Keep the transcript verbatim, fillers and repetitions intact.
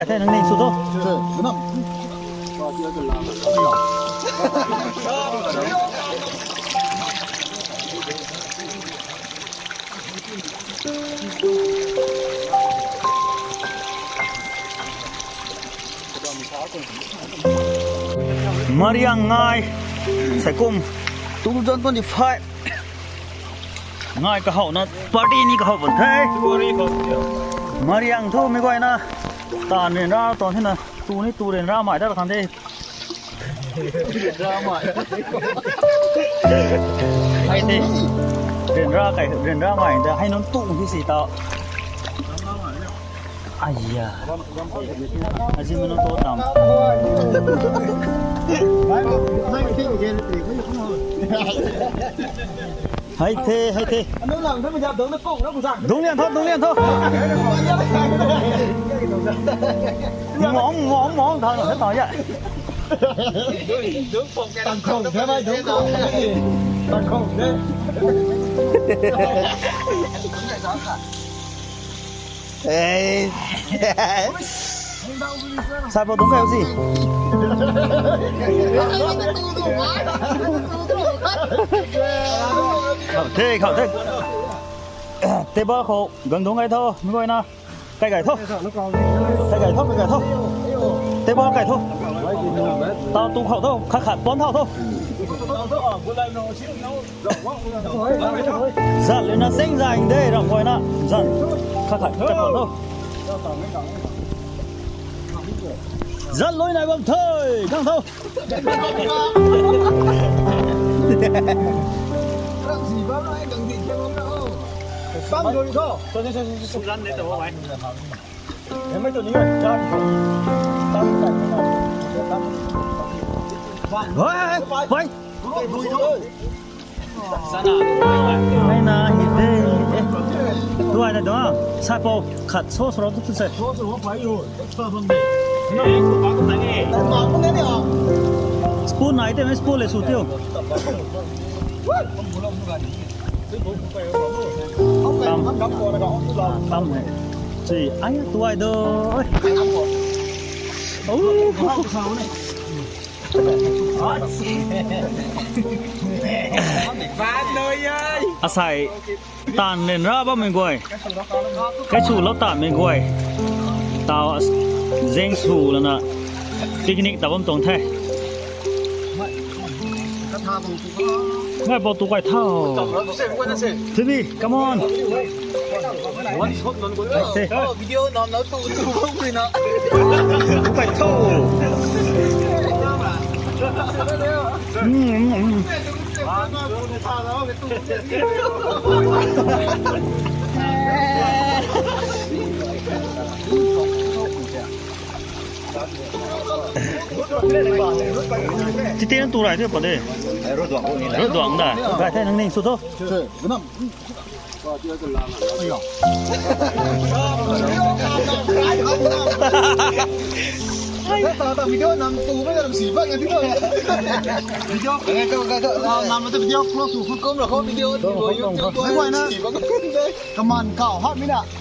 Thei nang ning sw tho. Mariang ngai, saikum two thousand twenty-five. Ngai kahowna party ni kahow bun the. Mariang thu mi guayna tan ryanra tuang thena tu ni tu ryanra mai dat khang de. Hei the. Ryanra kai, ryanra mai da hei nunc tu hi si ta. Aiya. Azi manu to tam. Hei the, hei the. Dung lian tho, dung lian tho. Mong, mong, mong, thang, thang, thang, ya. Tang khong the, mei, dung khong the. Tang khong the. Hey. Sai pou dung kai si. Khou the, khou the. Table khou gang dung kai tho, mi guayna. Kai kai tho. Kai kai tho, kai kai tho. Table kai tho. Tau tu khou tho, khat khat pon thau tho. Zat luna seng zai de ram guayna. Zat. Khat khat khat khat tho. Zat lui nai bam thoi, kang tho. Hei na hi de. Eh. Tuai na dong. Sai pou khat sauce ro tu tu se. Spoon nai te, spoon le su tiu. Tam. Tam he. Chui, ai, tuai do. Oh. Asai tan ryanra bammei guay, kaisu lou tanmei guay, tau as-, zeng su lana picnic ta bam tuang the. Ngai pou tu kai thau. Phoebe, come on. Hey, hey. Video nam na tu tu bam kui na. Tu kai thau. Mm, mm, mm. Titi nang tu rai the pa de. Ro duang da. Rai the nang ning su tho. Video nam tu mai nam si bak ya video. Video. Nam tu video close to full kom ra ko video. Video YouTube. Mai na. Kaman kau hat mi na.